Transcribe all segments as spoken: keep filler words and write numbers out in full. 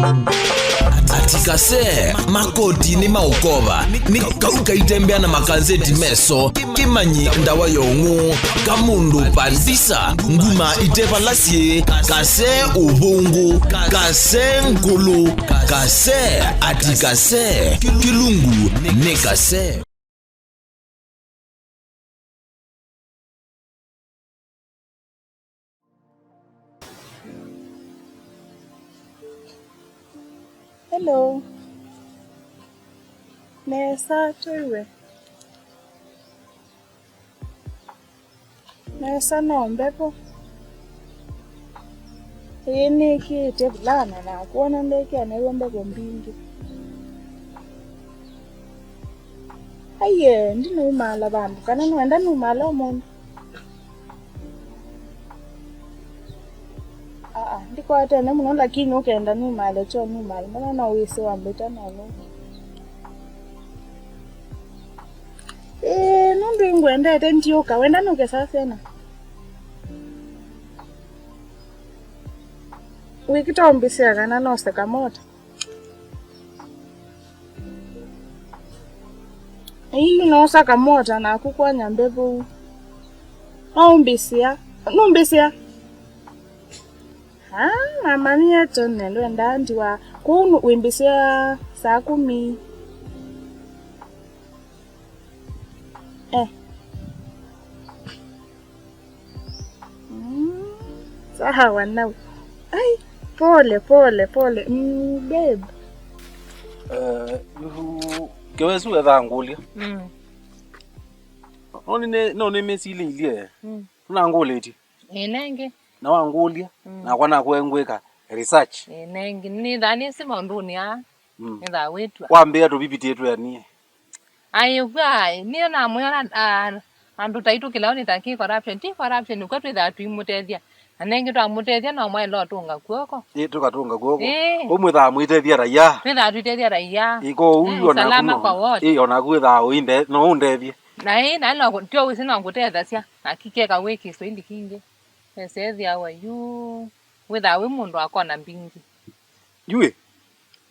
Ati kase, makoti nĩ maũkova, nĩ kau kaitembea na makanzeti meso, kĩmanyi ndawa ya ũng'ũ, kamũndũ pandisa, nguma ite vala syĩ, kase ũvũngũ, kase ngũlũ, kase, ati kase, kĩlungu nĩ kase. Hello. Nesa tũiwe. Nesa no mbevo. Ĩĩ nĩkĩĩte vulana nakwona ndekĩa naiwe mbevo mbingĩ. Aiye, ndinaumaala vandũ kana noenda numaala ũmũnthĩ. Aa, ndikwatene mũno lakini ũkenda numaale kyo numaale. Mbona no wĩsĩ wambĩta nonũ. Ĩĩ, nũndũ ngwendete ndiũka, wenda nũke saa syana? Wĩkĩta ũmbĩsĩa kana noseka mota. Ĩĩ, nosaka mota naku kwanya mbevo. Noumbĩsĩa, numbĩsĩa. Ah, namanyie tene ndwendaa ndiwa. Kũu nu-, wĩmbĩsĩa saa kumi. Eh. Mm, sawa nau. Ai, pole, pole, pole. Mm, babe. Eh, yu, kĩwesu wethaa ngũlya. Mm. No nĩ, no nĩmĩsilĩilye. Mm. Nangũlĩtye. Ĩnengi. Na wangũlya, mm, nakwa nakũe ngwĩka research. Ĩnengi. Nĩthaa nĩsĩ maũndũnĩ aa. Mm. Nĩthaa wĩtwa. Wambĩa tũvivitĩtwe anie. Aĩ, ũkw'a, nĩyo namwĩa, ah, andũ taitũ kĩla nĩ ta kĩ corruption. Ti corruption, ũkw'a twĩthaa tũimũtethya. Na nengĩ twamũtethya no mwaĩla ũtũnga kw'oko. Ĩ, tũkatũnga kw'oko. Ĩ. Kũu mwĩthaa mũitethya raia. Twĩthaa tũitethya raia. Ĩ, kũu. Mm, yu onaku salama no kwa wote. Ĩ, onaku wĩthaa ũinde, no ũndethye. Na ĩ, na no kũ-, tyo wĩsĩ no ngũtethasya. Na kikeka wĩ Kiswahili kingĩ. Ese ethĩawa yu, wĩthaa wĩ mũndũ akona mbingĩ. Yu ĩ,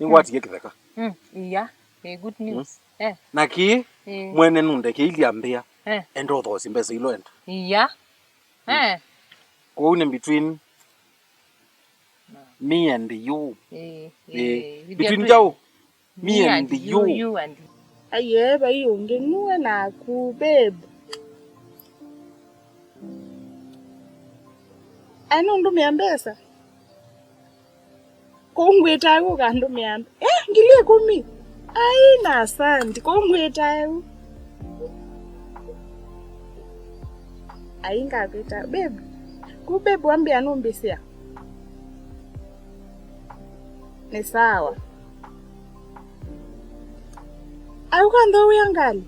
nĩngwatie kĩtheka. Mm, iya. Ĩ, good news. Mm. Eh. Na kĩĩ, eh, mwene nũndekeilyĩ ambĩa, eh, enda ũthoosye mbesa ila enda. Iya. Mm. Eh. Kwoou nĩ between me and you. Eh, eh, between kyaũ? Me and you. You and you. Aiee, vai ũngĩ, nue naku, babe. Ai, nũndũmĩa mbesa? Kũu ngwĩtae ũkandũmĩa mbe-, eh, ngili ĩkũmi? Ai, na asanti, kũu ngwĩtae u. Ai, ngakwĩta, babe. Kũu, babe, wambĩa nũmbĩsĩa. Nĩ sawa. Ai, ũkanthowĩa ngalĩ?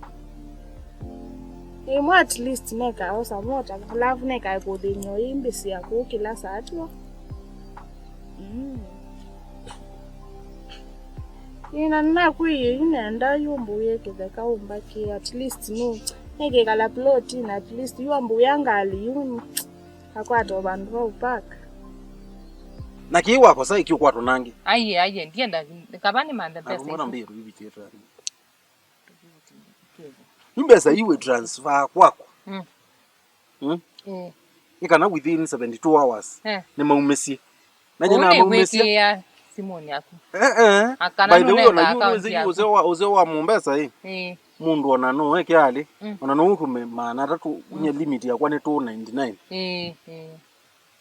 Ĩmwe at least neka osa mota, alafu neka kũthĩny'a ĩmbĩsĩa kũu kĩla saa tuo. Mm. Ĩna nakwĩie yu nenda yu mbũie kĩtheka ũmbakĩe at least nu. Nĩkĩkala plot na at least yu ambũya ngalĩ yu. Akwata o vandũ va ũpaka. Na kĩĩ wakosa ĩkĩ ũkwatwa nangĩ? Aiye, aiye, ndienda, kava nĩmanthe pesa. Mbona isu mbĩĩ tũivitĩtwe? Yu mbesa iwe transfer kwakwa. Mm. Mm? Eh. Nĩ kana within seventy-two hours, eh, nĩmaumĩsye. Na nyina maumĩsye. Ũnĩwĩkĩĩa simũnĩ yaku. Eh, eh. Akana. By the way, nũnenga ona yu account nĩwĩsĩ yu yaku. Ũseo wa, ũseo wa mũmbesa ĩ. Eh. Mũndũ ona no eke alĩ. Mm. Ona no ũtume maana atatũ, mm, nye limit yakwa nĩ two ninety-nine. Eh, eh.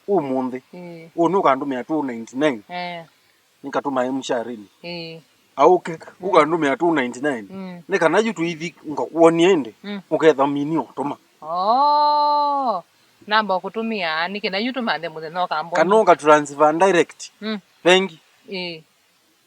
Ũmũnthĩ. Eh. Ũũ nĩ ũkandũmĩa two ninety-nine. Eh. Nĩkatũmae msharini. Ĩĩ. Aũke, mm, ũkandũmĩa two ninety-nine. Mm. Nĩ kana yu tũithi ngakuonie ĩndĩ, mm, ũketha mini ũtũma. Oh. Namba ũkũtũmĩa, nĩ kĩna yu tũmanthe mũthenya ũkambona. Kana ũka transfer direct. Mm. Bengi. Ĩĩ.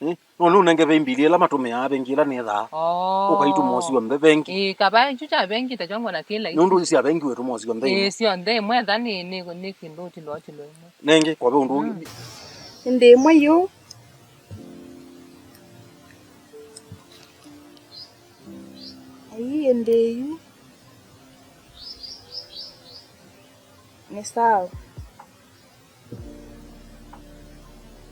Eh? No, no ũnenge bengi mbili ĩla matũmĩaa, bengi ĩla nĩthaa. Oh. Ũkaitũma o syonthe bengi. Ĩĩ, kava yu kya bengi ta kyongo na kĩla. Nũndũ sya bengi wĩtũma o syonthe. Ĩĩ, syonthe, ĩmwe etha nĩ, nĩ, nĩ kĩndũ ũtilo, ũtilo ĩmwe. Nengĩ, kwa ve ũndũ ũngĩ. Mm. Ĩndĩ ĩmwe yu. Ai, ĩndĩ yu. Nĩ sawa.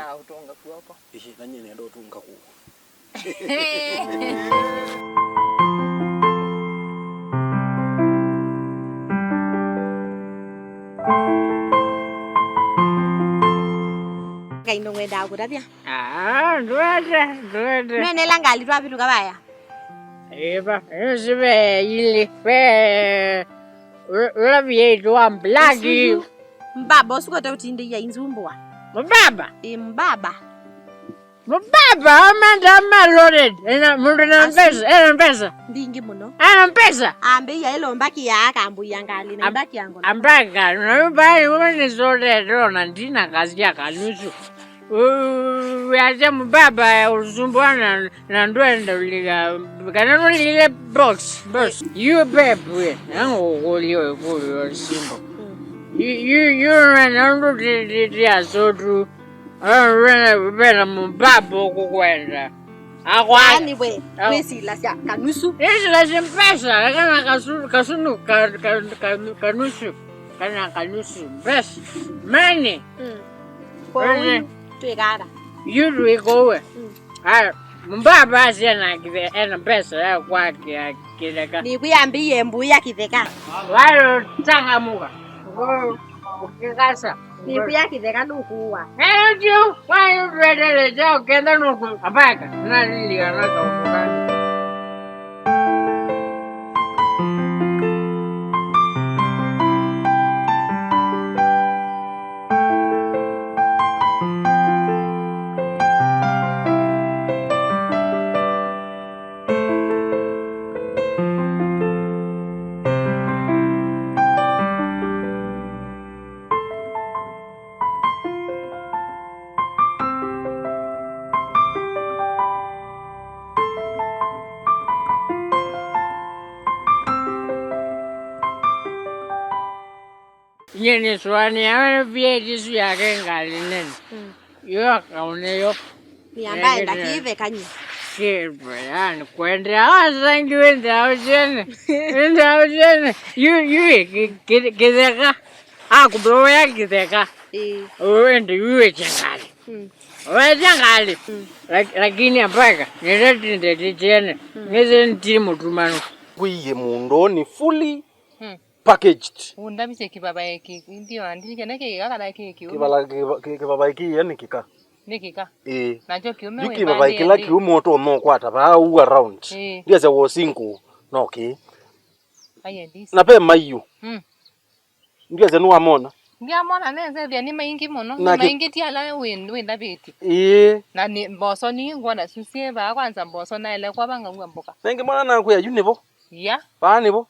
Nĩendaa ũtũnga kw'oko. Ĩĩ, na nyie nĩenda ũtũnga kũũ. Ngai nũng'wendaa kũtavya. Ah, ndwete, ndwete. Nwenela ngali twavĩtũka vaya. Ĩva, ĩno si ve ilĩ, ve, ũ-, ũla viaitũ wa black. Ĩsusu. Mbaba ũsu kote ũtindĩia inzumbũa. Mũbaba? Ĩ, mbaba. Mũbaba, amenda ma loaded. Ena, mũndũ na mbesa, ena mbesa. Mbingĩ mũno. Ena mbesa. Ambĩia ĩlomba kĩaa, akambũia ngalĩ, na am-, imbaki ya ngona. Ambaka, na yumba, yumba nĩ sorted, ona ndina kazi ya kanusu. Ũ-, wĩasya mũbaba ũsumbũa na, na ndwenda ũlika, kana nũlile box, box. Yu babe we, nangũkũlya ĩkũlyo simple. Mm. Yu, yu, yu wena ũndũ ti, ti, ti asotu. Wena, wena mũbaba ũkũkwenda. Akwa-, yaani we, ah, wĩsilasya kanusu. Wĩsilasya mbesa, kana kasu-, kasunu, ka, ka, ka, kanusu. Kana kanusu. Mbesa. Money. Mm. Kwoou yu twĩkaa ata? Yu twĩkowe. Mm. Aya, mũmbaba asyana kĩthe-, ena mbesa ya kwakĩa kĩtheka. Nĩkwĩambĩie mbũĩa kĩtheka. Walo changamuka. Ngo-, ũkĩkasa. Nĩkwĩa kĩtheka nũkũwa. Eo tyo, kwa hiyo tuendelee, kenda nũkũ, abaka, naliliana kaũkũkani. Nyie nĩsũanĩaa V eight ĩsu yake ngalĩ nene. Mm. Yo akaũneyo. Nĩambaenda kĩvekany'o. Kĩvekany'o, yani, kwendea asangi wendea ũsyene. Wendea ũsyene. Yu, yu, kĩ-, kĩ-, kĩtheka. Akũthooea kĩtheka. Ĩĩ. Wende yu wĩkye ngalĩ. Mm. Wekye ngalĩ. Mm. Lak-, lakini apaka, nĩtetindetĩkyene. Mm. Nĩsĩ nti mũtumanu. Kwĩie mũndũ nĩ fully Mm. packaged. Ũndavĩsye kĩvavae kĩ, ndio, ndirikene kĩ kĩka kana kĩ kĩũme. Kĩvala-, kĩva-, kĩ-, kĩvavae kĩĩ nĩ kĩka. Nĩ kĩka. Ĩĩ. Nakyo kĩũme. Yu wĩ kĩvavae kĩla kĩũme ũtonya ũkwata vaa ũu around. Ĩĩ. Ndiasya wosingo no kĩ. Aye, this. Na ve maiũ. Mm. Ndiasya nĩwamona. Ndiamona nenzethĩa nĩ maingĩ mũno. Nĩ maingĩ ti ala wĩ, wĩndavĩtye. Ĩĩ. Na nĩ mboso nĩ ngwona susie vaa kwanza mboso naele kwa vanga ngua mboka. Nengĩ mwana nakwĩa yu nĩvo. Ya. Vaa nĩvo.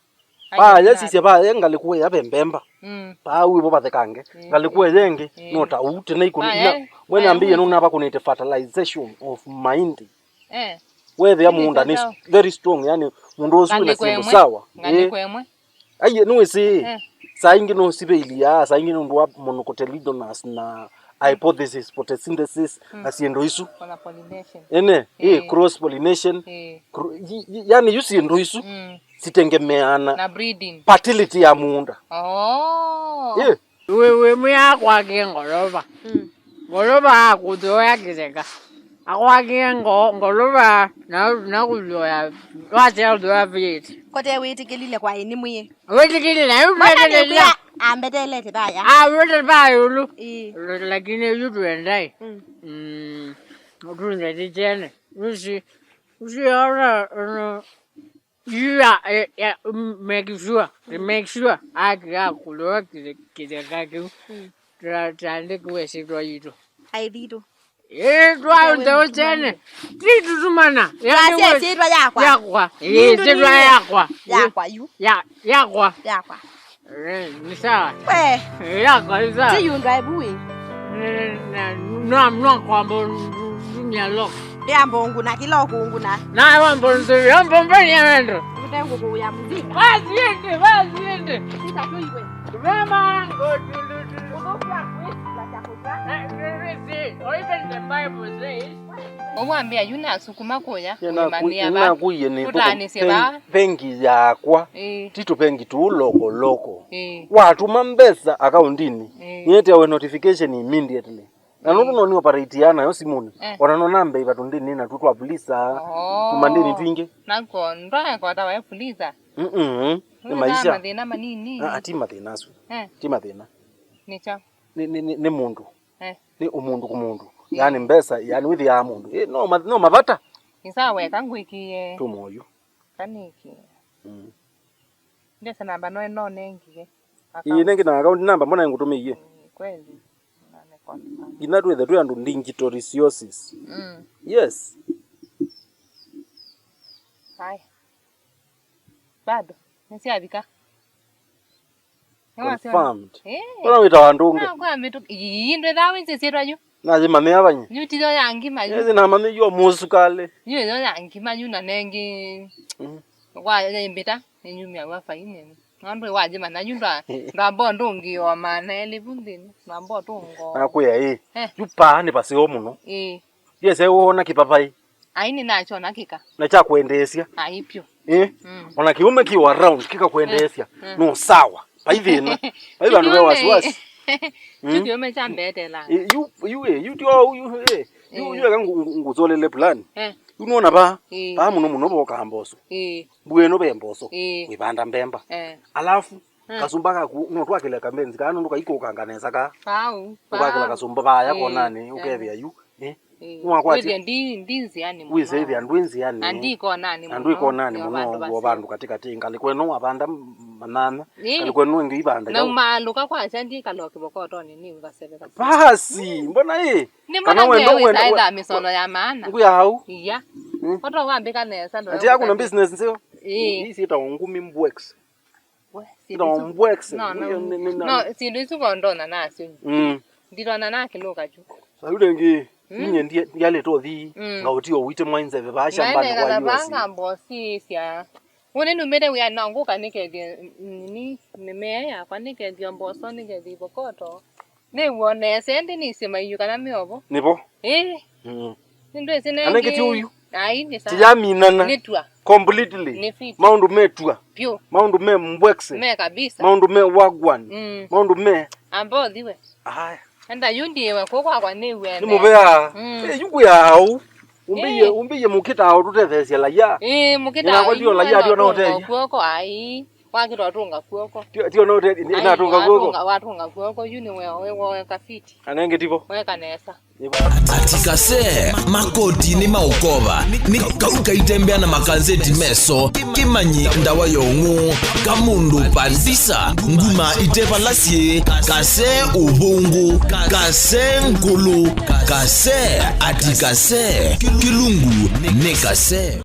Vaa yasisya vaa ye ngalĩko ĩya ve mbemba. Mm. Vaa wĩvo vathekange. Mm. Ngalĩko ĩya ĩngĩ, mm, no ta ũu, tena ikũni, vaa ina, ya, mwene vaa ambĩie nũnavakũnĩte fertilization of mind. Eh. Wethĩa mũũnda nĩ very strong, yani mũndũ ũsu wĩna syĩndũ sawa. Ngalĩko ĩmwe. Aiye, nĩwĩsĩ, eh, saa ingĩ no siveilia, saa ingĩ nũndũ wa monocotyledonous na hypothesis, photosynthesis, mm, na syĩndũ isu. Ona pollination. Ene, eh, eh, cross pollination. Eh. Cro-, y-, y-, yani yu syĩndũ isu. Mm. sitengemeana na breeding, fertility ya mũũnda. Oh. Eh. Wĩ, wĩ mwĩa akwakie ngolova. Mm. Ngolova akũthooya kĩtheka. Akwakie ngo-, ngolova na, na kũthooya, wasya ũthooya vyeti. Kote wĩtĩkĩlile kwa ĩni mwĩĩ. Wĩtĩkĩlile, na yu mbetelelea. Ambetelete vaya. Ah, wĩte vaya ĩũlũ. Ĩĩ. Lakini yu tuendai. Mm. Mm. Tunzeti chene. Usi, usi ora, ono, yu ya, ya, ya, m-, make sure, mm, make sure, aki ya kũlũa kĩtheka kĩu. Mm. Tũandĩkiwe syĩtwa yitũ. Aĩthitũ. Ĩĩ, twaũnze ũtene. Titutumana. Yaani, twasya we-, syĩtwa yakwa. Yakwa. Ĩĩ, syĩtwa yakwa. Yakwa, yu. Ya, yakwa. Yakwa. Eh, ni sawa. We. Eh, yakwa, ni sawa. Ti yu ndwae bui. Eh, na, no, no, kwamba ndumia lo. Yambo nguna, kila kunguna. Na wambo ndu, yambo mbali ya wendo. Kutengu kuya muziki. Basi yende, basi yende. Sita tu iwe. Mama, go to, to, to. Ugofu ya kuishi, ya chakula. Eh, eh, eh, eh. Or even the Bible says, Ũmwambĩa yu nasukuma kũya, nĩnaku-, ũimanĩa va, nĩnakũie nĩthũkũma tũtaanĩsye va. Bengi yakwa, ĩĩ, ti tũbengi tũũ loko loko. Ĩĩ. Watũma mbesa akaundinĩ, ĩĩ, nĩeteawe notification immediately. Na nũndũ, ĩĩ, no nĩ operate nayo simũnĩ, eh, ona no nambe ivatũ ndĩnĩ natw'o twa vulisa, oh, tũmandĩnĩ twingĩ. Nakuo ndwaekota we vulisa? Mm-mm. Nĩ maisha. Mathĩna manini. Ah, ti mathĩna asu. Eh. Ti mathĩna. Nĩ kyaũ? Nĩ, nĩ, nĩ, nĩ mũndũ. Eh. Nĩ ũmũndũ kũmũndũ. Eh. Yaani mbesa, yaani wĩthĩaa mũndũ. Eh, no ma-, no mavata. Nĩ sawa, weka ngwĩkĩe. Tũma oyu. Kanĩkĩe. Mm. Ndesa namba no, no nengie. Ĩĩ, nengi na account namba, mbona ngũtũmĩie? Ĩĩ, kweli. Na nĩ confirm. Nginya twĩthe twĩ andũ digital resources. Mm. Yes. Haya. Bado. Nĩsyavika. Confirmed. Eh. Mbona wĩtawa ndũnge? Na kwa mĩtũ-, ii, ndwĩthaa wĩsĩ syĩtwa yu. Najĩmanyĩa vanye. Yu tiyo ya ngima yu. Ĩsĩ namanyĩiwe mũsukalĩ. Yu ĩyo ya ngima yu na nengi. Mm. Kwa mbĩta, nĩnyumya wa fainene. Nandũ wajĩmanya yu ndwa-, ndwamba ũndũ ũngĩ o maana elĩ vu nthĩnĩ. Ndwamba ũtũngo. Nakwĩa ĩ. Eh. Yu paa nĩ vaseo mũno. Ĩ. Yese wona kĩpapai. Ai, nĩnakyona kĩka. Na kya kwendeesya. Ai, pyũ. Ĩ? Mm. Ona kĩũme kĩ around kĩkakwendeesya. Mm. No sawa. Vai thĩna. Vai vandũ ve wasiwasi. Mm. Kĩũme kya mbetela. Ĩ, yu, yu, ĩ, yu tyo, yu, ĩ. Yu, ĩ, yu eka ngu-, ngu-, ngũsolele plan. Eh. Yu nona va. Ĩ. Va mũno mũno vokaa mboso. Ĩ. Mbueno ve mboso. Ĩ. Wĩvanda mbemba. Eh. Alafu, mm, kasumba kaku, no twakĩle kamenzi, kana nũndũ kaikũkanga nesa ka. Vau, vau. Ũkakĩla kasumba vaya, ĩ, konanĩ, ĩ, ũkethĩa yu. Eh? Ĩ. Nĩwakwatya. Wĩthĩa ndi, ndi nzĩanĩ mũno. Wĩsĩthĩa ndwĩ nzĩanĩ. Na ndikonanĩ mũno. Na ndwĩkonanĩ mũno, vandũ katĩkatĩ, ngalĩko ĩno wavanda m-, manyanya, ĩ, ngalĩko ĩno ĩngĩ ivanda. Na umaalũka kwakya ndikalokĩvo kotonĩ nĩ ngasevetha. Basi, mbona ĩ? Nĩ kana mbona wenda, wenda, wĩsaĩtha mĩsono ya maana. Ngũya hau. Iya. Mm. Koto wambĩka nesa, ati yako na business nzeo? Ĩ. Hii sita ngumi mbwex. We, ĩtawa mbwex. No, no. Nĩ, nĩ, nĩ, no, syĩndũ isu vo ndona nasyo. Mm. Nditona nakĩlũka kyu. Sayu rĩngĩ, mm, niĩ ndie-, ndialĩte ũthi, mm, ngaũtia ũwite mwa nzeve vaa shambani kwa U S. Ngambosi sya. Ũnĩ numĩte wĩa na ngũka nĩkethie, mm, nini, mĩmea yakwa nĩkethie mboso, nĩkethie ivokoto. Nĩw'o nesa, ĩndĩ nĩsĩ maiũ kana meovo. Nĩvo. Ĩĩ. Mm. Nĩndwĩsĩ nengĩ. Anenge ti ũyu. Ai, nĩ sawa. Tiyaminana. Nĩtwa. Completely. Nĩ fit. Maũndũ metwa. Pyũ. Maũndũ me mbwekse. Me kabisa. Maũndũ me wagwan. Mm. Maũndũ me. Amba ũthiwe. Aya. Enda yu ndiwe kũ kwakwa nĩw'e. Nĩ mũvea. Mm. Eh, yu kwĩ au. Umbĩie, eh, umbĩie mũkĩta ũtũtetheesya laia. Eh, mũkĩta. Nĩnakwa ndio laia ndio na ũtethya. Kuoko ai. Wakĩtwa watunga kuoko. Tio, tio no te, ai, natunga kuoko. Watunga, watunga kuoko, yu nĩ weo, weo weka fiti. Anenge tivo. Weka nesa. Atikase, makoti nĩ maũkova. Nĩ kau kaitembea na makanzeti meso. Kĩmanyi ndawa ya ũng'ũ. Kamũndũ pandisa. Nguma itevalasye. Kase ũvũngũ. Kase ngũlũ. Kase atikase. Kĩlungu nĩ kase.